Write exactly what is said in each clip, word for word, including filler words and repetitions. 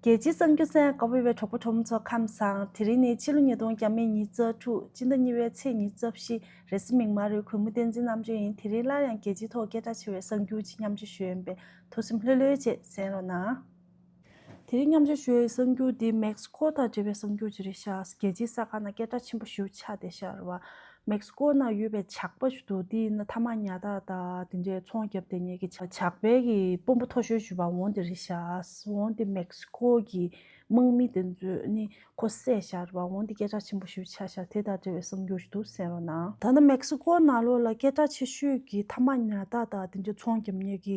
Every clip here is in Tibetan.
རྒྱལ་སྤྱིའི་གསར་འགྱུར་གསན་གོ་བའི་གྲོགས་པོ་གྲོགས་མོ་ཚོ་ཁམས་བཟང་། དེ་རིང་ནི་ཕྱི་ལོ་ཉིས་སྟོང་ཉི་ཤུ་རྩ་དྲུག་སྤྱི་ཟླ་གཉིས་པའི་ཚེས་ཉི་ཤུ་རྩ་བཞི། རེས་གཟའ་མིག་དམར་རེད། གུས་མོ་བསྟན་འཛིན་རྣམ་དཔྱོད་ཡིན། དེ་རིང་སླར་ཡང་རྒྱལ་སྤྱིའི་ཐོག་སྐད་གྲགས་ཆེ་བའི་གསར་འགྱུར་ཅིག་མཉམ་སྤྱོད་ཞུ་ཡིན་པས། ཐུགས་སེམས་ལྷོད་ལྷོད་བྱས་གསན་རོགས་གནང་། དེ་རིང་མཉམ་སྤྱོད་ཞུ་ཡའི་གསར་འགྱུར་འདི་མེག་སི་ཀོ་དང་འབྲེལ་བའི་གསར་འགྱུར་ཅིག་རེད་ཤག་རྒྱལ་སྤྱིའི་གསར་ཁང་ནང་སྐད་གྲགས་ཆེན་པོ་ཞེ་པོ་ཆགས་བསྡད་ཤག་རེད་བ། མེག་སི་ཀོ་ནང་ཡོད་པའི་ཇག་པ་ཞིག་འདུག་དེ་ཡིན་ན་ཐ་མག་ཉར་སྟངས་དང་དེ་འདྲའི་ཚོང་བརྒྱབ་བསྡད་མཁན་གྱི་ཇག་པའི་གི་དཔོན་པོ་མཐོ་ཤོས་ཞིག་རེད་བ། འོ་དེ་རེད་ཤག་འོ་དེ་མེག་སི་ཀོ་གི་དམག་མི་དེ་ཚོས་ནི་ཁོ་བསད་ཤག་རེད་བ། འོ་དེ་སྐད་གྲགས་ཆེན་པོ་ཞེ་པོ་ཆགས་ཤག་དེ་དང་འབྲེལ་བའི་གསར་འགྱུར་ཞིག་འདུག་གསན་རོགས་གནང་། ད་ནི་མེག་སི་ཀོ་ནང་ལོགས་ལ་སྐད་གྲགས་ཆེ་ཤོས་ཀྱི་ཐ་མག་ཉར་སྟངས་དང་དེ་འདྲའི་ཚོང་བརྒྱབ་མཁན་གྱི་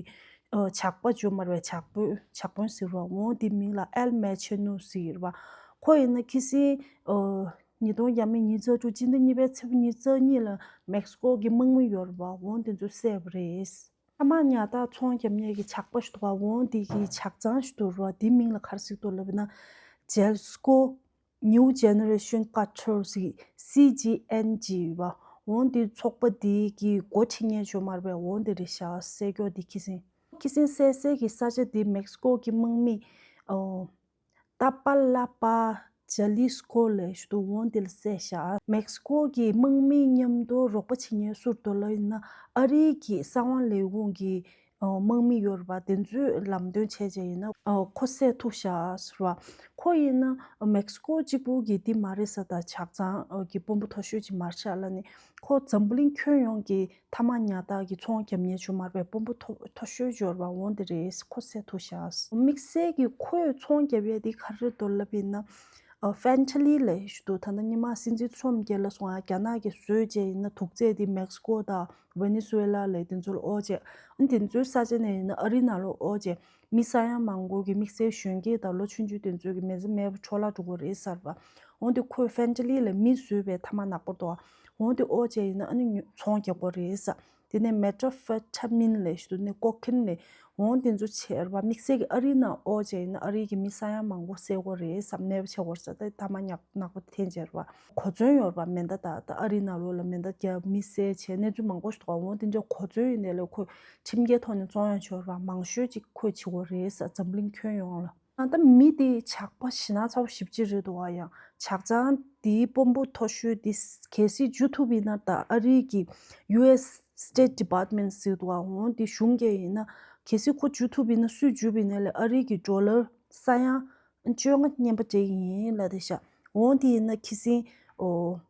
ཨ། ཇག་པ་ཅིག་ཡོད་མ་རེད་པས། ཇག་དཔོན། ཇག་དཔོན་ཟེར་བ། འོ་དེ་མིང་ལ་ཨེལ་མེ་ཆེ་ནུ་ཟེར་བ། ཁོ་ཡིན་ན་ཁ་སང་ཨ། ཉིས་སྟོང་ཉི་ཤུ་ཉི་ཤུ་རྩ་དྲུག་སྤྱི་ཟླ་གཉིས་པའི་ཚེས་པ་ཉི་ཤུ་རྩ་གཉིས་ལ་མེག་སི་ཀོ་གི་དམག་མི་ཡོད་རེད་པ། འོ་དེ་ཚོས་བསད་པ་རེད། ཐ་མག་ཉར་སྟངས་ཚོང་བརྒྱབ་མཁན་གྱི་ཇག་པ་ཞིག་འདུག་པ། འོ་དེ་གི་ཇག་ཚང་ཞིག་འདུག་རེད་པ། དེ་མིང་ལ་ག་རེ་ཟེར་གྱི་འདུག་ལབ་ན། ཇེལ་སི་ཀོ་New Generation Cutters ཟེར། སི་ཇི་ཨེན་ཇི་ཡོད་པ། འོ་དེ་ཚོགས་པ་དེ་གི་འགོ་ཁྲིད་མཁན་ཅིག་ཡོད་མ་རེད་པས། འོ་དེ་རེད་ཤག་བསད་རྒྱུ་དེ་ཁ་སང་། ཁ་སང་བསད་སའི་གི་ས་ཆ་དེ་མེག་སི་ཀོ་གི་དམག་མི་ཨོ། ཏཱ་པ་ལ་པ་ཇ་ལི་སི་ཀོ་ལབ་ཞིག་འདུག་འོ་དེ་ལ་བསད་ཤག་མེག་སི་ཀོ་གི་དམག་མི་མཉམ་དུ་རོགས་པ་བྱེད་མཁན་སུ་རེད་འདུག་ལབ་ཡིན་ན། ཨ་རིའི་གི་གསང་བ་ལས་ཁུངས་ཀྱི་ཨོ། དམག་མི་ཡོད་རེད་པ། དེ་ཚོས་ལམ་སྟོན་བྱས་བྱས་ཡིན་ན། ཨོ། ཁོ་བསད་ཐུབ་ཤག་ཟེར་བ། ཁོ་ཡིན་ན་མེག་སི་ཀོ་གཅིག་པུ་གི་འདི་མ་རེད་ས། ད་ཇག་ཚང་གི་དཔོན་པོ་མཐོ་ཤོས་ཅིག་མ་རེད་ཤག་ལབ་ནས། ཁོ་འཛམ་བུ་གླིང་ཁྱོན་ཡོངས་ཀྱི་ཐ་མག་ཉར་སྟངས་ཀྱི་ཚོང་བརྒྱབ་མཁན་ཅིག་ཡོད་མ་རེད་པས། དཔོན་པོ་མཐོ་མཐོ་ཤོས་ཅིག་ཡོད་རེད་པ། འོ་དེ་རེད། ཁོ་བསད་ཐུབ་ཤག་དམིགས་བསལ་གྱི་ཁོས་ཚོང་བརྒྱབ་ཡས་འདི་ག་རེ་རེད་འདུག་ལབ་ཡིན་ན། ཨ། ཕེན་ཊ་ལི་ལབ་ཞིག་འདུག་ད་ལྟ་སྔོན་མ་སྲིད་འཛིན་ཊརམ་སྒེར་ལ་སོང་ཡ། རྒྱ་ནག་གིས་བཟོས་བྱས་ཡིན་ན། དུག་རྫས་འདི་མེག་སི་ཀོ་དང་ཝེ་ནེ་ཛུ་ཝེ་ལ་ལབ་དེ་ཚོ་ལ་འོ་བྱས། ཨ་ནི་དེ་ཚོའི་ས་ཆ་ནས་ཡིན་ན་ཨ་རི་ནང་ལ་འོ་བྱས། མི་ས་ཡ་མང་པོ་གི་དམིགས་བསལ་གཞོན་སྐྱེས་དང་ལོ་ཆུང་ཆུང་དེ་ཚོ་གི་མི་ཚེ་མེད་པ་འཕྲོ་བརླག་འགྲོ་གི་རེད་ཟེར་བ། འོ་དེ་ཁོས་ཕེན་ཊ་ལི་ལབ་མིས་བཟོས་པའི་ཐ་མག་ནག་པོ་འདུག་འོ་དེ་འོ་བྱས་ཡིན་ན་ཨ་ནི་ཚོང་རྒྱག་གི་རེད་ཟེར། དེ་ནས་མེ་ཐ་ཕེ་ཊ་མིན་ལབ་ཞིག་འདུག་ནི་ཀོ་ཁེན་ལབ། འོ་དེ་ཚོ་བྱས་རེད་པ། དམིགས་བསལ་གྱི་ཨ་རིའི་ནང་འོ་བྱས་ཡིན་ན་ཨ་རིའི་གི་མི་ས་ཡ་མང་པོ་བསད་ཀྱི་རེད་ཟེར། མེད་པ་བྱེད་ཀྱི་རེད་ཟེར། ད་ཐ་མག་ཉག་ནག་པོ་འཐེན་བྱས་རེད་པ། གོ་མཚོན་ཡོད་རེད་པ། མེ་མདའ་ད་ད་ཨ་རིའི་ནང་ལོགས་ལ་མེ་མདའ་བརྒྱབ། མི་བསད་བྱས། གནས་ཚུལ་མང་པོ་ཞིག་འདུག་འོ་དེ་འདྲའི་གོ་མཚོན་ཡིན་ནའི་ལས་ཁོས་ཁྲིམས་འགལ་ཐོག་ནས་བཙོང་ཡག་བྱས་རེད་པ། མང་ཤོས་ཅིག་ཁོས་བྱེད་ཀྱི་རེད་ཟེར། འཛམ་གླིང་ཁྱོན་ཡོངས་ལ། ཨ། ད་མི་དེ་ཇག་པ་ཞེད་སྣང་ཚ་པོ་ཞེ་པོ་ཅིག་རེད་འདུག་ག་ཡང་ཇག་ཚང་དེའི་དཔོན་པོ་མཐོ་ཤོས་དེ་གལ་སྲིད་འཇུ་ཐུབ་ཡིན་ན། ད་ཨ་རིའི་གི་ཡུ་ཨེས་སི་ཊེ་ཊི་ཌི་པཱར་ཊི་མེན་ཊི་ཟེར་འདུག་ག་འོ་དེ་གཞུང་གིས་ཡིན་ན། གལ་སྲིད་ཁོ་འཇུ་ཐུབ་ཡིན་ན། སུས་འཇུས་པ་ཡིན་ནའི་ལས་ཨ་རིའི་གི་ཌོ་ལར་ས་ཡ་བཅོ་ལྔ་རྔན་པ་སྤྲད་ཀྱི་ཡིན་ལབ་བསྡད་ཤག་འོ་དེ་ཡིན་ན་ཁ་སང་ཨོ།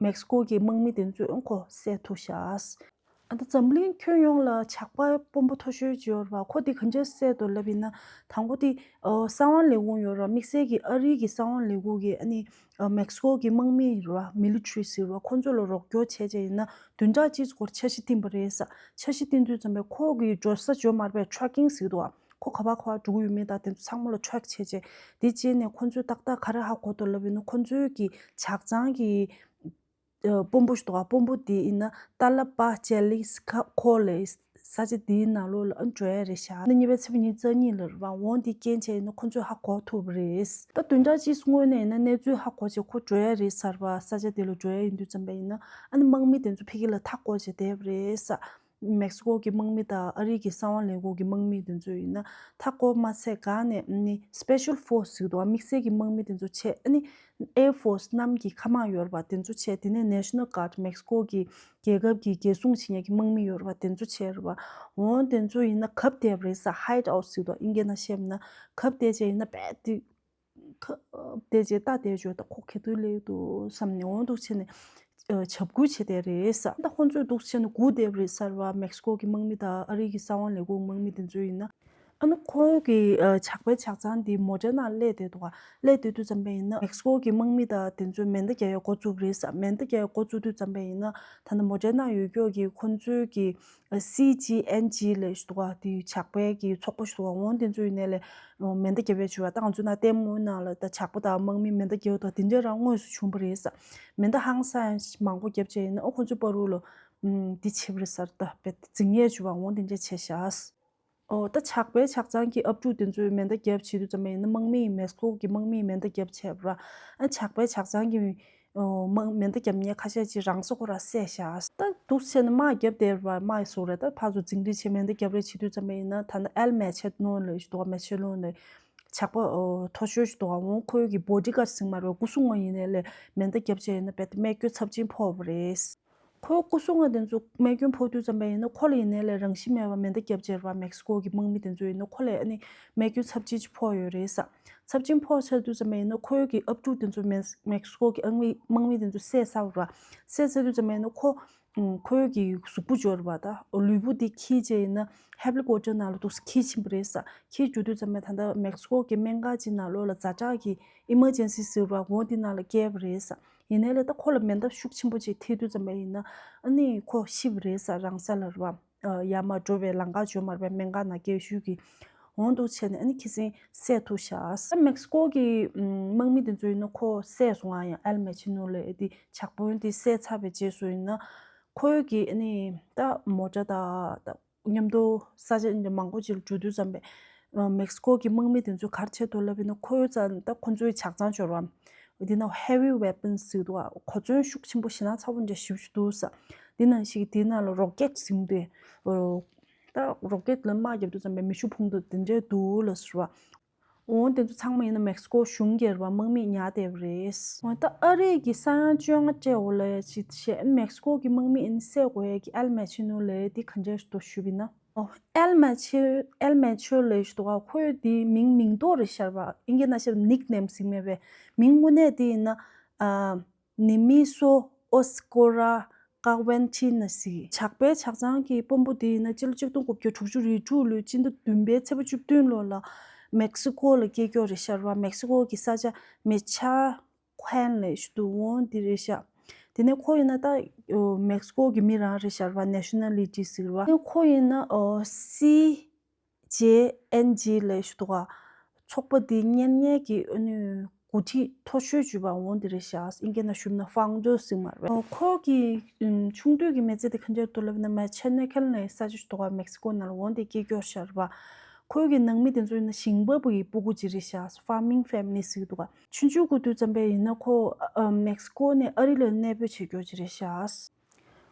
མེག་སི་ཀོ་གི་དམག་མི་དེ་ཚོས་ཁོ་བསད་ཐུབ་ཤག་ཨ། ད་འཛམ་གླིང་ཁྱོན་ཡོངས་ལ་ཇག་པ་དཔོན་པོ་མཐོ་ཤོས་ཅིག་ཡོད་རེད་པ། ཁོ་དེ་ག་འདྲས་བསད་འདུག་ལབ་ཡིན་ན། དང་པོ་དེ་ཨོ། གསང་བ་ལས་ཁུངས་ཡོད་རེད་པ། དམིགས་བསལ་གྱི་ཨ་རིའི་གི་གསང་བ་ལས་ཁུངས་ཀྱིས་ཨ་ནི་ཨོ། མེག་སི་ཀོ་གི་དམག་མི་རེད་པ། མི་ལི་ཊ་རི་ཟེར་བ། ཁོ་ཚོ་ལ་རོགས་སྐྱོར་བྱས་བྱས་ཡིན་ན་བདུན་ཕྲག་གཅིག་སྐོར་འཆར་གཞི་བཏིང་པ་རེད་ཟེར། འཆར་གཞི་བཏིང་དུས་ཙམ་པ་ཁོ་གི་འགྲོ་ས་འགྲོ་མ་རེད་པས། ཊེ་རེ་ཀིང་ཟེར་འདུག་ག་ཁོ་ག་པར་ག་པར་འགྲོ་གི་ཡོད་མེད་དང་དེ་ཚོ་ཚང་མ་ལ་ཊེ་རེ་ཀི་བྱས་བྱས། དེ་བྱས་ནས་ཁོ་ཚོས་ཏག་ཏག་ག་རེ་ཧ་གོ་འདུག་ལབ་ཡིན་ན། ཁོ་ཚོའི་གི་ཇག་ཚང་གི་ཨ། དཔོན་པོ་ཞིག་འདུག་ག་དཔོན་པོ་དེ་ཡིན་ན་ཏཱ་ལ་པ་ཅེ་ལི་སི་ཁ་ཁོ་ལབ་ས་ཆ་དེའི་ནང་ལོགས་ལ་ཨ་འགྲོ་ཡ་རེད་ཤག་ཨ་ནི་གཉིས་པའི་ཚེས་པ་ཉི་ཤུ་རྩ་གཉིས་ལ་རེད་པ། འོ་དེ་རྐྱེན་བྱས་ཡིན་ན་ཁོ་ཚོས་ཧ་གོ་ཐུབ་པ་རེད། ད་བདུན་ཕྲག་གཅིག་སྔོན་ནས་ཡིན་ན་གནས་ཚུལ་ཧ་གོ་བྱས་ཁོ་འགྲོ་ཡ་རེད་ཟེར་བ། ས་ཆ་དེ་ལ་འགྲོ་ཡ་ཡིན་དུས་ཙམ་པ་ཡིན་ན། ཨ་ནི་དམག་མི་དེ་ཚོ་ཕ་གི་ལ་མཐའ་བསྐོར་བྱས་བསྡད་པ་རེད་ཟེར། མེག་སི་ཀོ་གི་དམག་མི་དང་ཨ་རིའི་གི་གསང་བ་ལས་ཁུངས་ཀྱི་དམག་མི་དེ་ཚོ་ཡིན་ན། མཐའ་བསྐོར་མ་ཚད་གང་ནས་ནི་སི་པེ་ཤལ་ཕོར་སི་ཟེར་གྱི་འདུག་ག་དམིགས་བསལ་གྱི་དམག་མི་དེ་ཚོ་བྱས། ཨ་ནི་ཨེར་ཕོར་སི་གནམ་གྱི་མཁའ་དམག་ཡོད་རེད་པ། དེ་ཚོ་བྱས། དེ་ནས་ནེ་ཤ་ནལ་གྷར་ཌི་མེག་སི་ཀོ་གི་རྒྱལ་ཁབ་ཀྱི་རྒྱལ་སྲུང་བྱེད་མཁན་གྱི་དམག་མི་ཡོད་རེད་པ། དེ་ཚོ་བྱས་རེད་པ། འོ་དེ་ཚོ་ཡིན་ན་གབ་བསྡད་པ་རེད་ཟེར། ཧའིཌ་ཨའུཊ་ཟེར་གྱི་འདུག་དབྱིན་སྐད་ནང་བཤད་པ་ན། གབ་བསྡད་བྱས་ཡིན་ན་རྦད་དེ། ཁ་བལྟས་བྱས་ལྟ་བསྡད་བྱས། ད་ཁོ་ག་དུས་སླེབས་འདུག་བསམ་ནས། འོ་འདུག་བྱས་ནས་ཨ། འཇབ་རྒོལ་བྱས་བསྡད་རེད་ཟེར། ད་ཁོ་ཚོས་འདུག་བྱས་ནས་སྒུག་བསྡད་པ་རེད་ཟེར་བ། མེག་སི་ཀོ་གི་དམག་མི་དང་ཨ་རི་གི་གསང་བ་ལས་ཁུངས་དམག་མི་དེ་ཚོ་ཡིན་ན། ཨ་ནི་ཁོ་གི་ཨ། ཇག་པའི་ཇག་ཚང་འདི་མོ་ཊའི་ནང་སླེབས་བསྡད་འདུག་ག་སླེབས་བསྡད་དུས་ཙམ་པ་ཡིན་ན་མེག་སི་ཀོ་གི་དམག་མི་དང་དེ་ཚོས་མེ་མདའ་རྒྱག་ཡག་འགོ་བཙུགས་པ་རེད་ཟེར། མེ་མདའ་རྒྱག་ཡག་འགོ་བཙུགས་དུས་ཙམ་པ་ཡིན་ན། ད་ནི་མོ་ཊའི་ནང་ཡོད་ཀྱོག་གི་ཁོ་ཚོའི་གི་སི་ཇི་ཨེན་ཇི་ལབ་ཞིག་འདུག་ག་དེ་ཇག་པའི་གི་ཚོགས་པ་ཞིག་འདུག་ག་འོ་དེ་ཚོ་ཡིན་ནའི་ལས་མེ་མདའ་རྒྱབ་ཡས་བྱས་པ། ད་ང་ཚོ་ནང་ལྟད་མོའི་ནང་ལ་ད་ཇག་པ་དང་དམག་མི་མེ་མདའ་རྒྱབ་དང་དེ་འདྲ་རང་དངོས་སུ་བྱུང་བ་རེད་ཟེར། མེ་མདའ་ཧང་སང་མང་པོ་རྒྱབ་བྱས་ཡིན་ན། ཨོ་ཁོ་ཚོའི་བར་དུ་ལ་འདི་བྱས་པ་རེད་ཟེར། ད་རྦད་དེ་འཛིང་ཡས་བྱས་པ། འོ་དེ་འདྲ་བྱས་ཤག་ཨོ་ད་ཇག་པའི་ཇག་ཚང་གི་ཨབ་ཕྲུག་དེ་ཚོས་མེ་མདའ་རྒྱབ་བྱེད་དུས་ཙམ་པ་ཡིན་ན། དམག་མི་ཡིས་མེག་སི་ཀོ་གི་དམག་མི་ཡིས་མེ་མདའ་རྒྱབ་བྱས་པ་ར། ཨ་ཇག་པའི་ཇག་ཚང་གི་ཨོ་དམག་མེ་མདའ་རྒྱབ་མཁན་ཁ་ཤས་ཅིག་རང་སྲོག་ཁོ་རང་བསད་ཤག་ད་འདུག་བྱས་ནས་དམག་རྒྱབ་བསྡད་པ་ར། དམག་གི་སྲོག་རེད། ད་ཕར་ཚུར་འཛིང་རེས་བྱས་མེ་མདའ་རྒྱབ་རེས་བྱེད་དུས་ཙམ་པ་ཡིན་ན། ད་ནི་ཨེལ་མེ་ཆེ་ནོ་ལབ་ཞིག་འདུག་ག་མེ་ཆེ་ནོ་ལབ། ཇག་པ་མཐོ་ཤོས་ཤིག་འདུག་ག་འོ་ཁོའི་གི་བོ་ཌི་གཱཌ་ཟེར་གྱི་མ་རེད། སྐུ་སྲུང་བ་ཡིན་ནའི་ལས་མེ་མདའ་བརྒྱབ་བྱས་ཡིན་ན་རྦད་དེ་རྨས་སྐྱོན་ཚབས་ཆེན་ཕོག་པ་རེད། ཁོའི་སྐུ་སྲུང་བ་དེ་ཚོ་རྨས་སྐྱོན་ཕོག་དུས་ཙམ་པ་ཡིན་ན་ཁོ་ལ་ཡིན་ནའི་ལས་རང་ཤི་མེད་པ་མེ་མདའ་བརྒྱབ་བྱས་རེད་པ། མེག་སི་ཀོ་གི་དམག་མི་དེ་ཚོ་ཡིན་ན་ཁོ་ལ་ཨ་ནི་རྨས་སྐྱོན་ཚབས་ཆེན་ཅིག་ཕོག་ཡོད་རེད་ས། ཚབས་ཆེན་ཕོག་ཚར་དུས་ཙམ་པ་ཡིན་ན་ཁོའི་གི་ཨབ་ཕྲུག་དེ་ཚོ་མེག་མེག་སི་ཀོ་གི་ཨང་མི་དམག་མི་དེ་ཚོ་བསད་ཚར་བ་རེད་པ། བསད་ཚར་དུས་ཙམ་པ་ཡིན་ན་ཁོ་ཁོའི་གི་གཟུགས་པོ་འབྱོར་བ་དང་ལུས་པོ་དེ་འཁྱེར་བྱས་ཡིན་ན་ཧེབ་ལི་ཀོབ་ཊར་ནང་ལ་འདུག་སེ་འཁྱེར་ཕྱིན་པ་རེད་ས། འཁྱེར་རྒྱུ་དུས་ཙམ་པ་ད་ལྟ་མེག་སི་ཀོ་གི་སྨན་ཁང་ཅིག་ནང་ལོགས་ལ་ཛ་དྲག་གི་ཨི་མར་ཇེན་སི་ཟེར་བ་འོ་དེ་ནང་ལ་བསྐྱལ་བ་རེད་ས། ཡིན་ནའི་ལས་ད་ཁོ་ལ་མེ་མདའ་ཤུགས་ཆེན་པོ་ཅིག་ཐེབས་དུས་ཙམ་པ་ཡིན་ན་ཨ་ནི་ཁོ་ཤི་བ་རེད་ས། རང་ས་ལ་རེད་པ། ཡར་མར་འགྲོ་བའི་ལམ་ཁ་འབྱོར་མ་རེད་པ། སྨན་ཁང་ནང་སྐྱེལ་ཞུས་ཀྱི་འོང་འདུག་བྱས་ནས་ཨ་ནི་ཁ་སང་བསད་ཐུབ་ཤག་མེག་སི་ཀོ་གི་དམག་མི་དེ་ཚོ་ཡིན་ན་ཁོ་བསད་སོང་ང་། ཡང་ཨེལ་མེ་ཆི་ནོ་ལབ་དེ་ཇག་དཔོན་དེ་བསད་ཚར་བའི་རྗེས་སུ་ཡིན་ན་ཁོའི་གི་ཨ་ནི་ད་མོ་ཊ་དང་ད་མཉམ་དུ་ས་ཆ་མང་པོ་ཅིག་ལ་འགྲོ་དུས་ཙམ་པས་མེག་སི་ཀོ་གི་དམག་མི་དེ་ཚོས་ག་རེ་བྱས་འདུག་ལབ་ཡིན་ན་ཁོའི་རྩ་ད་ཁོ་ཚོའི་ཇག་ཚང་འབྱོར་བ། འདི་ནང་heavy weapons་ཟེར་འདུག་ག་གོ་མཚོན་ཤུགས་ཆེན་པོ་ཞེ་དྲག་ཚ་པོ་འདྲ་ཞེ་པོ་ཅིག་འདུག་ས། འདི་ནང་བཞིན་འདི་ནང་ལ་རོ་ཀེཊ་ཟེར་གྱི་འདུག་ད་རོ་ཀེཊ་ལ་དམག་རྒྱབ་དུས་ཙམ་པས་མེ་ཤུགས་འཕུང་འདུག་དེ་འདྲའི་འདུག་ལབ་ཟེར་བ། འོ་དེ་ཚོ་ཚང་མ་ཡིན་ན་མེག་སི་ཀོ་གཞུང་སྒེར་བ་དམག་མིས་ཉར་བསྡད་པ་རེད། འོ་ད་ཨ་རི་གི་ས་ཡ་བཅོ་ལྔ་སྤྲད་འོ་ལ་ཅིག་བྱས་མེག་སི་ཀོ་གི་དམག་མི་ཡིན་བསད་དགོས་ཡས་ཀྱི་ཨེལ་མེ་ཆི་ནོ་ལབ་དེ་ག་འདྲས་འདུག་ཞུས་པ་ཡིན་ན། ཨོ། ཨེལ་མེ་ཆི། ཨེལ་མེ་ཆི་ལབ་ཞིག་འདུག་ག་ཁོའི་དེའི་མིང་མིང་འདོགས་རེད་ཤག་པ། ཨིན་སྐད་ནང་བཤད་པ་ནིག་ནེམ་ཟེར་མེད་པས། མིང་དངོས་གནས་དེ་ཡིན་ན། ཨ། ནི་མི་སོ་ཨོ་སི་ཀོ་ར་ཀ་ཝན་ཁྲི་ན་ཟེར། ཇག་པའི་ཇག་ཚང་གི་དཔོན་པོ་དེ་ཡིན་ན་སྤྱི་ལོ་ཆིག་སྟོང་དགུ་བརྒྱ་དྲུག་ཅུ་རེ་དྲུག་ལོའི་སྤྱི་ཟླ་བདུན་པའི་ཚེས་པ་བཅུ་བདུན་ལོ་ལ་མེག་སི་ཀོ་ལ་སྐྱེས་སྐྱོ་རེད་ཤག་པ། མེག་སི་ཀོ་གི་ས་ཆ་མེ་ཆ། ཁོན་ལབ་ཞིག་འདུག་འོང་འདི་རེད་ཤག་དེ་ནས་ཁོ་ཡིན་ན་ད་མེག་སི་ཀོ་གི་མི་རང་རེད་ཤག་པ། ནེ་ཤ་ན་ལི་ཊི་ཟེར་བ། ཁོ་ཡིན་ན་སི་ཇེ་ཨེན་ཇི་ལབ་ཞིག་འདུག་ག་ཚོགས་པ་འདི་གཉེར་མཁན་གྱི་འགོ་ཁྲིད་མཐོ་ཤོས་བརྗོད་པ་འོང་འདི་རེད་ཤག་ཨིན་སྐད་ནང་ཞུས་ན་ཕའུན་ཌར་ཟེར་མ་རེད། ཁོ་གི་ཆུང་དུས་ཀྱི་མི་ཚེ་དེ་ག་འདྲ་འདུག་ལབ་ན་མེ་ཆེ་ནེ་ཁལ་ལབ་ས་ཆ་ཞིག་འདུག་ག་མེག་སི་ཀོ་ནང་ལ་འོང་འདི་སྐྱེས་སྐྱོ་ཤག་པ། ཁོའི་གི་ནང་མི་དེ་ཚོ་ཡིན་ན་ཞིང་པ་པོ་ཡི་སྤུ་གུ་ཅིག་རེད་ཤག་ཕར་མིང་ཕེ་མི་ལི་ཟེར་གྱི་འདུག་ག་ཆུང་ཆུང་སྐབས་དུས་ཙམ་པས་ཡིན་ན་ཁོ་ཨ་མེག་སི་ཀོ་ནས་ཨ་རི་ལ་གནས་སྤོས་བྱེད་རྒྱུ་ཅིག་རེད་ཤག་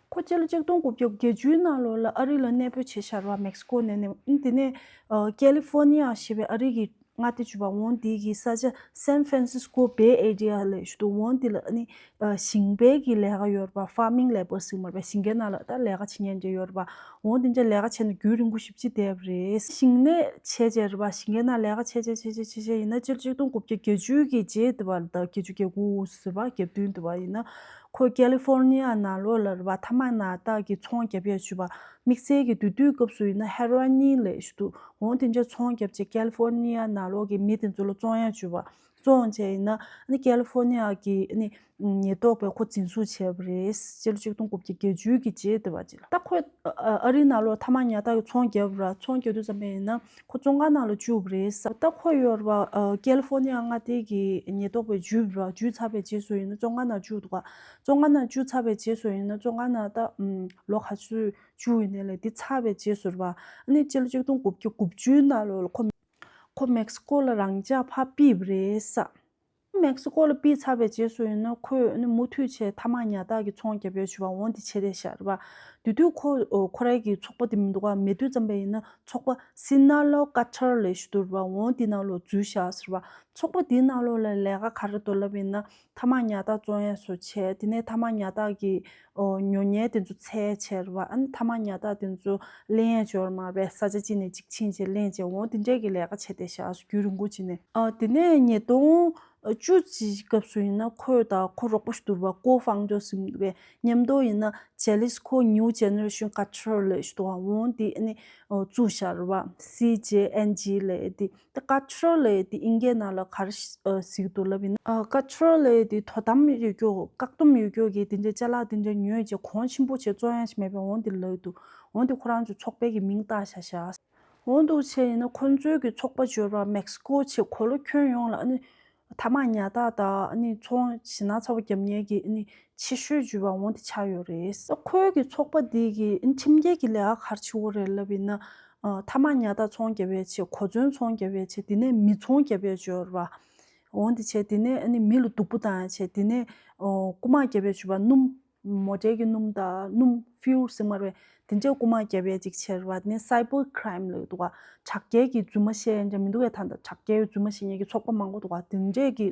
ཁོ་སྤྱི་ལོ་ཆིག་སྟོང་དགུ་བརྒྱ་བརྒྱད་ཅུའི་ནང་ལོགས་ལ་ཨ་རི་ལ་གནས་སྤོས་བྱས་ཤག་རེད་པ། མེག་སི་ཀོ་ནས་ནས་དེ་ནས་ཨ་ཀེ་ལི་ཧྥོར་ནི་ཡ་ཞེས་པའི་ཨ་རི་གི་མངའ་སྡེ་བརྗོད་པ་འོང་དེ་གི་ས་ཆ་སན་ཧྥ་རན་སིས་ཀོ་བེ་ཨེ་རི་ཡ་ལབ་ཞིག་འདུག་འོང་དེ་ལ་ཨ་ནི་ཨ་ཞིང་པའི་གི་ལས་ཀ་ཡོད་རེད་པ། ཕར་མིང་ལེ་བར་ཟེར་མ་རེད་པ། ཞིང་ཁའི་ནང་ལ་ད་ལས་ཀ་བྱེད་མཁན་འདྲ་ཡོད་རེད་པ། འོ་དེ་འདྲ་ལས་ཀ་བྱས་ནས་རྒྱུན་རིང་པོ་ཞེ་པོ་ཅིག་བསྡད་པ་རེད། ཞིང་ལས་བྱས་བྱས་རེད་པ། ཞིང་ཁའི་ནང་ལས་ཀ་བྱས་བྱས་བྱས་བྱས་བྱས་བྱས་ཡིན་ན་སྤྱི་ལོ་ཆིག་སྟོང་དགུ་བརྒྱ་བརྒྱད་ཅུ་གི་རྗེས་དེ་བ་ལ་ད་བརྒྱད་ཅུ་གྱ་དགུ་ཟེར་བ་གྱ་བདུན་དེ་བ་ཡིན་ན་ཁོ་ཀེ་ལི་ཧྥོར་ནི་ཡ་ནང་ལོགས་ལ་རེད་པ། ཐ་མག་ནག་རྟགས་ཀྱི་ཚོང་རྒྱབ་ཡས་བྱས་པ། དམིགས་བསལ་གྱི་དེ་དུས་སྐབས་སུ་ཡིན་ན་ཧེ་རོ་ཨིན་ལབ་ཞིག་འདུག་འོ་དེ་འདྲ་ཚོང་རྒྱབ་བྱས་ཀེ་ལི་ཧྥོར་ནི་ཡ་ནང་ལོགས་ཀྱི་མི་དེ་ཚོ་ལ་བཙོང་ཡས་བྱས་པ། བཙོང་བྱས་ཡིན་ན་ཨ་ནི་ཀེ་ལི་ཧྥོར་ནི་ཡ་གི་ཨ་ནི་ཉེན་རྟོག་པས་ཁོ་འཛིན་བཟུང་བྱས་པ་རེད། སྤྱི་ལོ་ཆིག་སྟོང་དགུ་བརྒྱ་བརྒྱད་ཅུ་གི་རྗེས་དེ་བ་ཅིག་ལ། ད་ཁོས་ཨ་ཨ་རིའི་ནང་ལོགས་ཐ་མག་ཉར་ཐག་གི་ཚོང་བརྒྱབ་ར། ཚོང་བརྒྱབ་དུས་ཙམ་པ་ཡིན་ན་ཁོ་བཙོན་ཁང་ནང་ལ་བཅུག་པ་རེད་ས། ད་ཁོ་ཡོད་ར་ཨ་ཀེ་ལི་ཧྥོར་ནི་ཡ་མངའ་སྡེ་གི་ཉེན་རྟོག་པས་འཇུས་པ་ར། འཇུས་ཚར་བའི་རྗེས་སུ་ཡིན་ན་བཙོན་ཁང་ནང་བཅུག་འདུག་ག་བཙོན་ཁང་ནང་བཅུག་ཚར་བའི་རྗེས་སུ་ཡིན་ན་བཙོན་ཁང་ནང་ད་ཨམ་ལོ་ག་ཚོད་བཅུག་ཡིན་ནའི་ལས་འདི་ཚར་བའི་རྗེས་སུ་རེད་པ། ཨ་ནི་སྤྱི་ལོ་ཆིག་སྟོང་དགུ་བརྒྱ་དགུ་བཅུའི་ནང་ལོགས་ལ་ཁོ་ཁོ་མེག་སི་ཀོ་ལ་རང་འཇགས་ཕར་ཕུད་པ་རེད་ས། མེག་སི་ཀོ་ལ་ཕུད་ཚར་བའི་རྗེས་སུ་ཡིན་ན་ཁོས་ནི་མུ་མཐུད་བྱས་ཐ་མག་ཉར་ཐག་གི་ཚོང་རྒྱབ་ཡས་བྱས་པ་འོང་དེ་བྱས་བསྡད་ཤག་རེད་པ། དེ་དུས་ཁོ་ཁོ་རའི་གི་ཚོགས་པ་དེ་མི་འདུག་ག་མེད་དུས་ཙམ་པ་ཡིན་ན་ཚོགས་པ་སི་ན་ལོ་ཀ་ཊར་ལབ་ཞིག་འདུག་རེད་པ། འོང་དེ་ནང་ལོགས་འཛུལ་ཤག་ཟེར་བ། ཚོགས་པ་དེའི་ནང་ལོགས་ལ་ལས་ཀ་ག་རེ་འདུག་ལབ་ཡིན་ན་ཐ་མག་ཉར་ཐག་བཙོང་ཡས་བཟོ་བྱས། དེ་ནས་ཐ་མག་ཉར་ཐག་གི་ཨོ་ཉོ་མཁན་དེ་ཚོ་འཚོལ་བྱས་རེད་པ། ཨ་ནི་ཐ་མག་ཉར་ཐག་དེ་ཚོ་ལེན་ཡས་འབྱོར་མ་རེད། ས་ཆ་གཅིག་ནས་གཅིག་ཕྱིན་བྱས་ལེན་བྱས་འོང་དེ་འདྲས་ཀྱི་ལས་ཀ་བྱས་བསྡད་ཤག་རྒྱུན་རིང་པོ་བྱས་ནས། ཨ་དེ་ནས་ཉིས་སྟོང་བཅུ་གཅིག་སྐབས་སུ་ཡིན་ན་ཁོས་དང་ཁོ་རོགས་པ་ཞིག་འདུག་རེད་པ། ཀོ་ཕའུན་ཌར་ཟེར་བའི་མཉམ་དུ་ཡིན་ན་ཇེ་ལི་སི་ཀོ་ནིའུ་ཇེ་ནེ་རེ་ཤན་ཀ་ཊར་ལབ་ཞིག་འདུག་པ། འོང་དེ་ཨ་ནི་ཨོ་བཙུགས་ཤག་རེད་པ། སི་ཇེ་ཨེན་ཇི་ལབ་དེ། ད་ཀ་ཊར་ལབ་དེ་ཨིན་སྐད་ནང་ལ་ག་རེ་ཨ་ཟེར་གྱི་འདུག་ལབ་ཡིན་ན། ཨ་ཀ་ཊར་ལབ་དེ་དོ་དམ་ཡོད་རྒྱུ། བཀག་སྡོམ་ཡོད་རྒྱུ་གི་དེ་འདྲའི་ཅ་ལག་དེ་འདྲ་ཉོས་བྱས་གོང་ཆེན་པོ་བྱས་བཙོང་ཡ་ཞིག་མེད་པས་འོང་དེ་ལབ་འདུག་འོང་དེ་ཁོ་རང་ཚོའི་ཚོགས་པའི་གི་མིང་བཏགས་བཞག་ཤག་འོང་འདུག་བྱས་ཡིན་ན་ཁོ་ཚོའི་གི་ཚོགས་པ་འབྱོར་བ་མེག་སི་ཀོ་བྱས་གོ་ལ་ཁྱོན་ཡོངས་ལ་ཨ་ནི་ཐ་མག་ཉར་ཐག་དང་ཨ་ནི་ཚོང་ཞེད་སྣང་ཚ་པོ་རྒྱབ་མཁན་གྱི་ཨ་ནི་ཆེ་ཤོས་བརྗོད་པ་འོང་དེ་ཆགས་ཡོད་རེད། ཁོའི་གི་ཚོགས་པ་འདི་གི་ཨ་ནི་ཁྲིམས་འགལ་གྱི་ལས་ཀ་ག་རེ་བྱེད་ཀྱི་ཡོད་རེད་ལབ་ཡིན་ན། ཨ་ཐ་མག་ཉར་ཐག་ཚོང་རྒྱབ་ཡས་བྱས། གོ་མཚོན་ཚོང་རྒྱབ་ཡས་བྱས། དེ་ནས་མི་ཚོང་རྒྱབ་ཡས་བྱས་ཡོད་རེད་པ། འོང་དེ་བྱས་དེ་ནས་ཨ་ནི་མི་ལ་སྡུག་པོ་བཏང་ཡས་བྱས། དེ་ནས་ཨོ་རྐུ་མ་རྒྱབ་ཡས་བྱས་པ། སྣུམ་མོ་ཊའི་གི་སྣུམ་དང་སྣུམ་ཕིའུལ་ཟེར་མ་རེད། དེ་འདྲའི་རྐུ་མ་རྒྱབ་ཡས་ཅིག་བྱས་རེད་བ། དེ་ནས་cyber crime་ལབ་འདུག་ག་དྲག་རྒྱལ་གྱི་རྫུན་མ་བཤད་ཡས་འདྲ་མི་འདུག་གས། ད་ལྟ་དྲག་རྒྱལ་གྱི་རྫུན་མ་བཤད་མཁན་གྱི་ཚོགས་པ་མང་པོ་འདུག་ག་དེ་འདྲས་ཀྱི་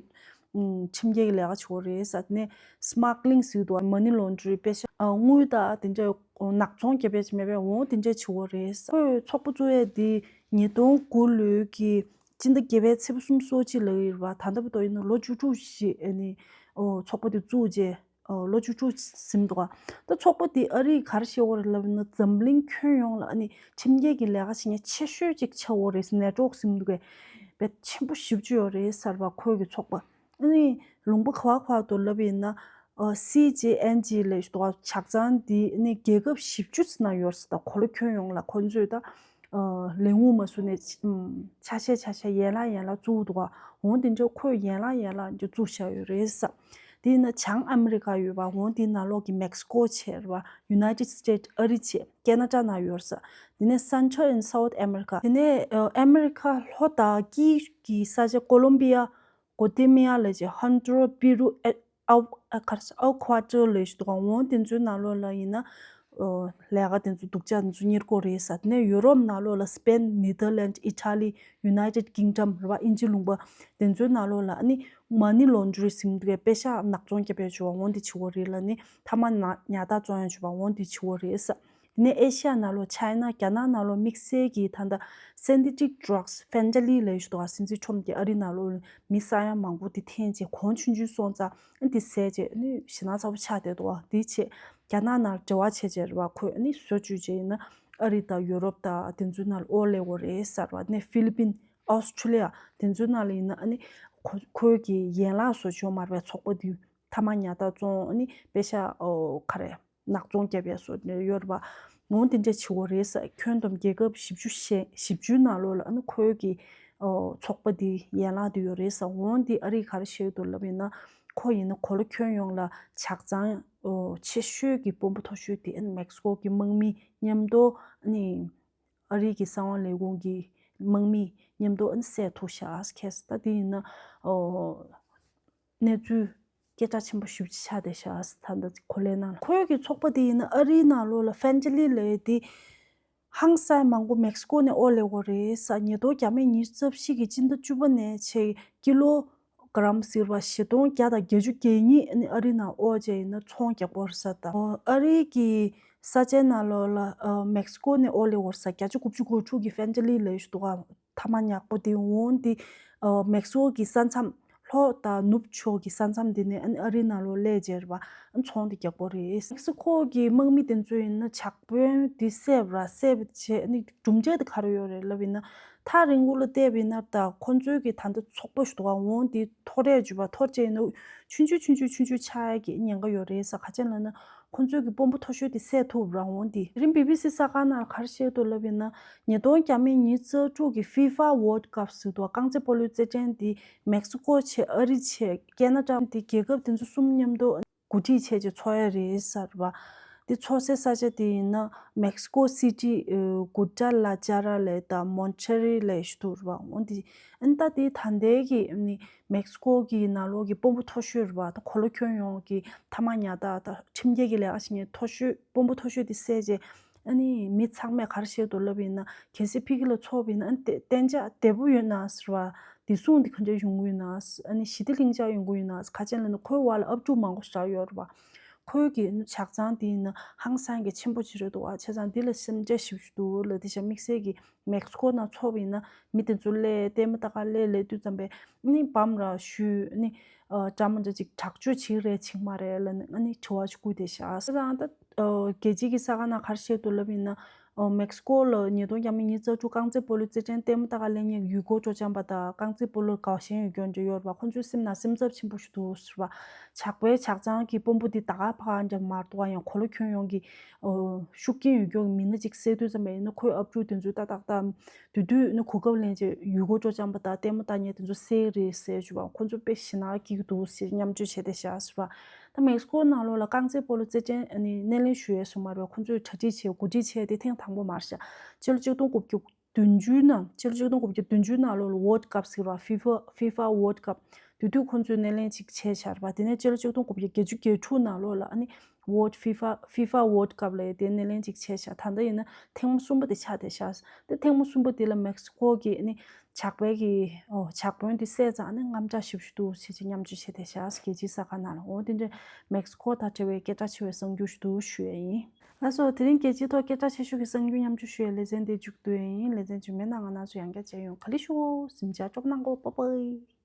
ཨུམ། ཁྲིམས་འགལ་གྱི་ལས་ཀ་བྱེད་ཀྱི་ཡོད་རེད་ཟེར། དེ་ནས་smuggling་ཟེར་གྱི་འདུག་ག money laundering་པེ་ཤ་ཨ་དངུལ་དང་དེ་འདྲས་ནག་ཚོང་རྒྱབ་ཡས་ཅིག་མེད་པས། འོང་དེ་འདྲས་བྱེད་ཀྱི་ཡོད་རེད་ཟེར། ཁོས་ཚོགས་པ་བཙུགས་ཡས་འདི་ཉིས་སྟོང་དགུ་ལོའི་གི་སྤྱི་ཟླ་བརྒྱད་པའི་ཚེས་པ་སུམ་ཅུ་སོ་གཅིག་ལ་ཡིན་རེད་བ། ད་ལྟ་བར་དུ་ཡིན་ན་ལོ་བཅུ་དྲུག་ཞིག་ཨ་ནི་ཨོ་ཚོགས་པ་དེ་བཙུགས་རྗེས་ཨོ་ལོ་བཅུ་དྲུག་ཟིན་འདུག་ག་ད་ཚོགས་པ་དེ་ཨ་རིས་ག་རེ་བཤད་ཀྱི་ཡོད་རེད་ལབ་ན། འཛམ་གླིང་ཁྱོན་ཡོངས་ལ་ཨ་ནི་ཁྲིམས་འགལ་གྱི་ལས་ཀ་བྱེད་མཁན་ཆེ་ཤོས་ཅིག་ཆགས་ཡོད་རེད་ཟེར། network་ཟེར་གྱི་འདུག་གས། དཔེ་ཆེན་པོ་ཞེ་པོ་ཅིག་ཡོད་རེད་ཟེར་བ། ཁོའི་གི་ཚོགས་པ་ཨ་ནི་ལུང་པ་ག་བ་ག་བ་དུ་ལབ་ཡིན་ན། ཨ་སི་ཇེ་ཨེན་ཇི་ལབ་ཞིག་འདུག་ག་ཆ་ཚང་དེ་ཨ་ནི་རྒྱལ་ཁབ་བཞི་བཅུ་ཙམ་ན་ཡོད་རེད་ཟེར། ད་འཁོར་ལོ་ཁྱོན་ཡོངས་ལ་ཁོ་ཚོས་ད་ཨ་ལས་འགུལ་མ་བཟོས་ནས་ཨམ་ཆ་ཤས་ཆ་ཤས་ཡན་ལག་ཡན་ལག་བཙུགས་འདུག་ག་འོང་དེ་འདྲ་ཁོས་ཡན་ལག་ཡན་ལག་འདི་བཙུགས་བཞག་ཡོད་རེད་ཟེར། དེ་ཡིན་ན་བྱང་ཨ་མི་རི་ཀ་ཡོད་པ། འོང་དེའི་ནང་ལོགས་ཀྱི་Mexico་བྱས་རེད་བ། United States་ཨ་རི་བྱས། Canada་ན་ཡོད་རེད་ཟེར། དེ་ནས་Central and South America། དེ་ནས་ཨ་ཨ་མི་རི་ཀ་ལྷོ་དང་དཀྱིལ་གྱི་ས་ཆ་Colombia། Guatemala་ལབ་བྱས། Honduras། Peru། ཨ་ཨ་ག་རེ་ཟེར། Ecuador་ལབ་ཞིག་འདུག་ག་འོང་དེ་ཚོའི་ནང་ལོགས་ལ་ཡིན་ན་ཨོ་ལས་ཀ་དེ་ཚོ་སྡུག་ཅག་དེ་ཚོ་གཉེར་གྱི་ཡོད་རེད་ཟེར། དེ་ནས་ཡུ་རོབ་ནང་ལོགས་ལ་Spain། Netherlands། Italy། United Kingdom་རེད་བ། དབྱིན་ཇི་ལུང་པ་དེ་ཚོའི་ནང་ལོགས་ལ་ཨ་ནི་money laundering་ཟེར་གྱི་འདུག་གས། པེ་ཤ་ནག་ཚོང་རྒྱབ་ཡས་བྱས་པ་འོང་དེ་བྱེད་ཀྱི་ཡོད་རེད་ལབ་ནས། མཐའ་མ་ན་ཉར་ཚགས་བཙོང་ཡས་བྱས་པ་འོང་དེ་བྱེད་ཀྱི་ཡོད་རེད་ཟེར། དེ་ནས་ཨེ་ཤ་ཡ་ནང་ལོགས་China། རྒྱ་ནག་ནང་ལོགས་དམིགས་བསལ་གྱི་ད་ལྟ་synthetic drugs། Fentanyl་ལབ་ཞིག་འདུག་ག་སྲིན་རྩི་ཁྲོམ་གྱི་ཨ་རི་ནང་ལོགས་མི་ས་ཡ་མང་པོ་དེ་འཐེན་བྱས། གོང་ཆུང་ཆུང་སོང་ཙང་ཨ་དེ་ཟས་བྱས་ཨ་ནི་ཞེད་སྣང་ཚ་པོ་ཆགས་བསྡད་འདུག་ག་དེ་བྱས་རྒྱ་ནག་ནང་འབྲེལ་བ་བྱས་བྱས་རེད་བ། ཁོས་ཨ་ནི་བཟོ་བཅོས་བྱས་ཡིན་ན་ཨ་རི་དང་ཡུ་རོབ་དང་དེ་ཚོའི་ནང་ལ་དབོར་སླེབས་ཀྱི་ཡོད་རེད་ཟེར་བ། དེ་ནས་Philippines། Australia་དེ་ཚོའི་ནང་ལ་ཡིན་ན་ཨ་ནི་ཁོ་ཁོའི་གི་ཡན་ལག་བཟོ་བཅོས་མ་རེད་པས། ཚོགས་པ་དེ་མཐའ་མ་ཉར་ཚགས་བཙོང་། ཨ་ནི་པེ་ཤ་ཨོ་ག་རེ་ནག་ཚོང་རྒྱབ་ཡས་བཟོ་ནས་ཡོད་རེད་པ། འོང་དེ་འདྲས་བྱེད་ཀྱི་ཡོད་རེད་ཟེར། ཁྱོན་བསྡོམས་རྒྱལ་ཁབ་བཞི་བཅུ་ཞེ་བཞི་བཅུའི་ནང་ལོགས་ལ་ཨ་ནི་ཁོའི་གི་ཨོ་ཚོགས་པ་འདི་ཡན་ལག་འདི་ཡོད་རེད་ཟེར། འོང་འདི་ཨ་རིས་ག་རེ་བཤད་འདུག་ལབ་ཡིན་ན། ཁོ་ཡིན་ན་འཁོར་ལོ་ཁྱོན་ཡོངས་ལ་ཇག་ཚང་ཨོ་ཆེ་ཤོས་ཀྱི་དཔོན་པོ་མཐོ་ཤོས་དེ་ཨ་ནི་Mexico་གི་དམག་མི་མཉམ་དུ་ཨ་ནི་ཨ་རིའི་གི་གསང་བ་ལས་ཁུངས་ཀྱི་དམག་མི་མཉམ་དུ་ཨ་ནི་བསད་ཐུབ་ཤག་ཟེར། ད་དེ་ཡིན་ན་ཨོ་གནས་ཚུལ་སྐད་གྲགས་ཆེན་པོ་ཞེ་པོ་ཅིག་ཆགས་བསྡད་ཤག་ཟེར། ད་ལྟ་གོ་ལའི་ནང་ལ། ཁོའི་གི་ཚོགས་པ་དེ་ཡིན་ན་ཨ་རིའི་ནང་ལོགས་ལ་Fentanyl་ལབ་ཡས་དེ་ཧང་སང་མང་པོ་Mexico་ནས་དབོར་སླེབས་ཀྱི་ཡོད་རེད་ཟེར། ཉིས་སྟོང་བརྒྱ་མེད་ཉི་ཤུ་རྩ་བཞི་གི་སྤྱི་ཟླ་བཅུ་པ་ནས་བྱས་ཀི་ལོ་ག་རམ་ཟེར་བ་བཞི་སྟོང་བརྒྱ་དང་བརྒྱད་ཅུ་གྱ་གཉིས་ཨ་ནི་ཨ་རི་ནང་དབོར་བྱས་ཡིན་ན་ཚོང་རྒྱག་གི་ཡོད་རེད་ཟེར། ད་ཨ་རི་གི་ས་ཆའི་ནང་ལོགས་ལ་ཨ་Mexico་ནས་དབོར་སླེབས་ཡོད་རེད་ཟེར། བརྒྱ་ཆ་དགུ་བཅུ་གོ་དྲུག་གི་Fentanyl་ལབ་ཡས་ཞིག་འདུག་ག་མཐའ་མ་ཉག་པོ་དེ་འོང་དེ་ཨ་Mexico་གི་ས་མཚམས་ལྷོ་དང་ནུབ་ཕྱོགས་ཀྱི་ས་མཚམས་དེ་ནས་ཨ་ནི་ཨ་རིའི་ནང་ལོགས་སླེབས་བྱས་རེད་པ། ཨ་ནི་ཚོང་དེ་རྒྱག་གི་ཡོད་རེད། Mexico་གི་དམག་མི་དེ་ཚོ་ཡིན་ན་ཇག་དཔོན་དེ་བསད་པ་ར་བསད་པ་བྱས། ཨ་ནི་གྲུབ་འབྲས་དེ་ག་རེ་ཡོད་རེད་ལབ་ཡིན་ན། ཐག་རིང་པོ་ལ་བལྟས་པ་ཡིན་ན་ད་ཁོ་ཚོའི་གི་ད་ལྟ་ཚོགས་པ་ཞིག་འདུག་ག་འོང་དེ་འཐོར་རས་བྱས་པ། འཐོར་བྱས་ཡིན་ན་ཆུང་ཆུང་ཆུང་ཆུང་ཆུང་ཆུང་ཆགས་ཡས་ཀྱི་ཉེན་ཁ་ཡོད་རེད་ཟེར། ག་ཅི་ལབ་ན་ཁོ་ཚོའི་གི་དཔོན་པོ་མཐོ་ཤོས་དེ་བསད་ཐུབ་ར་འོང་དེ། དེ་རིང་བི་བི་སི་གསར་ཁང་ནང་ལ་ག་རེ་བཤད་འདུག་ལབ་ཡིན་ན། ཉིས་སྟོང་བརྒྱ་མེད་ཉི་ཤུ་རྩ་དྲུག་གི་ཕི་ཧྥ་World Cup་ཟེར་འདུག་ག་རྐང་རྩེད་སྤོ་ལོའི་རྩེད་འགྲན་དེ་Mexico་བྱས། ཨ་རི་བྱས། Canada་དེ་རྒྱལ་ཁབ་དེ་ཚོ་གསུམ་མཉམ་དུ་གོ་སྒྲིག་བྱས་བྱས་འཚོགས་ཡས་རེད་ཟེར་བ། དེ་འཚོགས་སའི་ས་ཆ་དེ་ཡིན་ན་Mexico City། ཨ་Guadalajara་ལབ་དང་Monterrey་ལབ་ཞིག་འདུག་རེད་པ། འོ་དེ་ཨ་ནི་ད་དེ་ད་ལྟའི་གི་ཨ་ནི་Mexico་གི་ནང་ལོགས་ཀྱི་དཔོན་པོ་མཐོ་ཤོས་རེད་པ། ད་འཁོར་ལོ་ཁྱོན་ཡོངས་ཀྱི་མཐའ་དམག་ཉར་ཚགས་དང་ཁྲིམས་འགལ་གྱི་ལས་ཀ་བྱེད་མཁན་མཐོ་ཤོས་དཔོན་པོ་མཐོ་ཤོས་དེ་བསད་བྱས། ཨ་ནི་མི་ཚང་མས་ག་རེ་བཤད་འདུག་ལབ་ཡིན་ན། གལ་སྲིད་ཕ་གི་ལ་འཚོགས་པ་ཡིན་ན་ཨ་ནི་གཏན་གཏན་འཇགས་བདེ་པོ་ཡོད་ན་ཟེར་བ། བདེ་སྲུང་འདི་ག་འདྲ་ཡོང་གི་ཡོད་ན། ཨ་ནི་ཞི་བདེ་ལྷིང་འཇགས་ཡོང་གི་ཡོད་ན། ག་ཅི་ལབ་ན་ཁོའི་བར་ལ་ཨབ་ཕྲུག་མང་པོ་ཞིག་ཡོད་རེད་པ། ཁོའི་གི་ཨ་ནི་ཇག་ཚང་དེ་ཡིན་ན་ཧང་སང་གི་ཆེན་པོ་ཅིག་རེད་འདུག་ག་བྱས་ཙང་འདི་ལ་སེམས་ཁྲལ་ཞེ་པོ་ཅིག་འདུག་ལབ། དེ་བཞིན་དམིགས་བསལ་གྱི་Mexico་ནང་འཚོགས་པ་ཡིན་ན་མི་དེ་ཚོ་སླེབས་ལྟད་མོ་ལྟ་ག་སླེབས། སླེབས་དུས་ཙམ་པས་ཨ་ནི་བམ་ར་གཞུས། ཨ་ནི་ཨ་འདྲ་མི་འདྲ་ཅིག་དྲག་སྤྱོད་བྱེད་རེད་བྱེད་མ་རེད་ལབ་ནས་ཨ་ནི་དྲི་བ་ཞིག་བསྐུར་བསྡད་ཤག་བྱས་ཙང་ད་ཨ་རྒྱལ་སྤྱིའི་གི་གསར་ཁང་ནང་ག་རེ་བཤད་འདུག་ལབ་ཡིན་ན། ཨ་Mexico་ལ་ཉིས་སྟོང་བརྒྱ་མེད་ཉི་ཤུ་རྩ་དྲུག་རྐང་རྩེད་སྤོ་ལོའི་རྩེད་འགྲན་ལྟད་མོ་ལྟ་ག་སླེབས་མཁན་ཡུལ་སྐོར་སྤྲོ་འཆམ་པ་དང་རྐང་རྩེད་སྤོ་ལོར་དགའ་ཞེན་ཡོད་མཁན་འདྲ་ཡོད་རེད་པ། ཁོང་ཚོའི་སེམས་ནང་སེམས་འཚབ་ཆེན་པོ་ཞིག་འདུག་ཟེར་བ། ཇག་པའི་ཇག་ཚང་གི་དཔོན་པོ་འདི་ད་ག་ཕ་ག་འདྲ་མ་གཏོགས་ཡང་འཁོར་ལོ་ཁྱོན་ཡོངས་ཀྱི་ཨོ་ཤུགས་རྐྱེན་ཡོད་མཁན་མི་སྣ་ཅིག་བསད་དུས་ཙམ་པ་ཡིན་ན། ཁོའི་ཨབ་ཕྲུག་དེ་ཚོས་ཏག་ཏག་ཏག་དུས་དུས་ནི་གོ་སྐབས་ལེན་བྱས་ཡུལ་སྐོར་སྤྲོ་འཆམ་པ་དང་ལྟད་མོ་ལྟ་མཁན་དེ་ཚོ་བསད་རེད་ཟེར་བྱས་པ། ཁོ་ཚོ་དཔེ་ཞེད་སྣང་སྐྱེ་གི་འདུག་ཟེར་མཉམ་སྤྱོད་བྱས་བསྡད་ཤག་ཟེར་བ། ད་Mexico་ནང་ལོགས་ལ་རྐང་རྩེད་སྤོ་ལོ་རྩེད་འགྲན་ཨ་ནི་སྣེ་ལེན་ཞུ་ཡས་སུ་མ་རེད་པ། ཁོ་ཚོས་གྲ་སྒྲིག་བྱས་གོ་སྒྲིག་བྱས་དེ་ཐེངས་དང་པོ་མ་རེད་ཤག་སྤྱི་ལོ་ཆིག་སྟོང་དགུ་བརྒྱ་བདུན་ཅུ་ནང་། སྤྱི་ལོ་ཆིག་སྟོང་དགུ་བརྒྱ་བདུན་ཅུ་ནང་ལོགས་ལ་World Cup་ཟེར་བ། ཕི་ཧྥ་ཕི་ཧྥ་World Cup་དེ་དུས་ཁོ་ཚོས་སྣེ་ལེན་ཅིག་བྱས་བཞག་པ། དེ་ནས་སྤྱི་ལོ་ཆིག་སྟོང་དགུ་བརྒྱ་བརྒྱད་ཅུ་གྱ་དྲུག་ནང་ལོགས་ལ་ཨ་ནི་ World FIFA FIFA World Cup ལ་ཡ་དེ་སྣེ་ལེན་ཅིག་བྱས་ཤག་ད་ལྟ་ཡིན་ན་ཐེངས་མ་གསུམ་པ་དེ་ཆགས་བསྡད་ཤག་དེ་ཐེངས་མ་གསུམ་པ་དེ་ལ་མེག་སི་ཀོ་གི་ནི་ཇག་པའི་གི་ཨོ་ཇག་དཔོན་དེ་བསད་ཙང་ནི་དངངས་སྐྲག་ཞེ་པོ་ཞིག་འདུག་ཟེར་ཅིག་མཉམ་སྤྱོད་བྱས་བསྡད་ཤག་རྒྱལ་སྤྱིའི་གསར་ཁང་ནང་ལ། འོ་དེ་འདྲ་མེག་སི་ཀོ་དང་འབྲེལ་བའི་སྐད་གྲགས་ཆེ་བའི་གསར་འགྱུར་ཞིག་འདུག་ཞུ་ཡ་ཡིན། ལགས་སོ། དེ་རིང་རྒྱལ་སྤྱིའི་ཐོག་སྐད་གྲགས་ཆེ་ཤོས་ཀྱི་གསར་འགྱུར་མཉམ་སྤྱོད་ཞུ་ཡའི་ལེ་ཚན་དེ་མཇུག་བསྡུ་ཡ་ཡིན། ལེ་ཚན་རྗེས་མའི་ནང་ང་རང་ཚོ་ཡང་བསྐྱར་མཇལ་ཡོང་། ག་ལེ་ཤོག་གཟིམ་འཇག་སྐྱོབ་གནང་གོ། པ་པའི།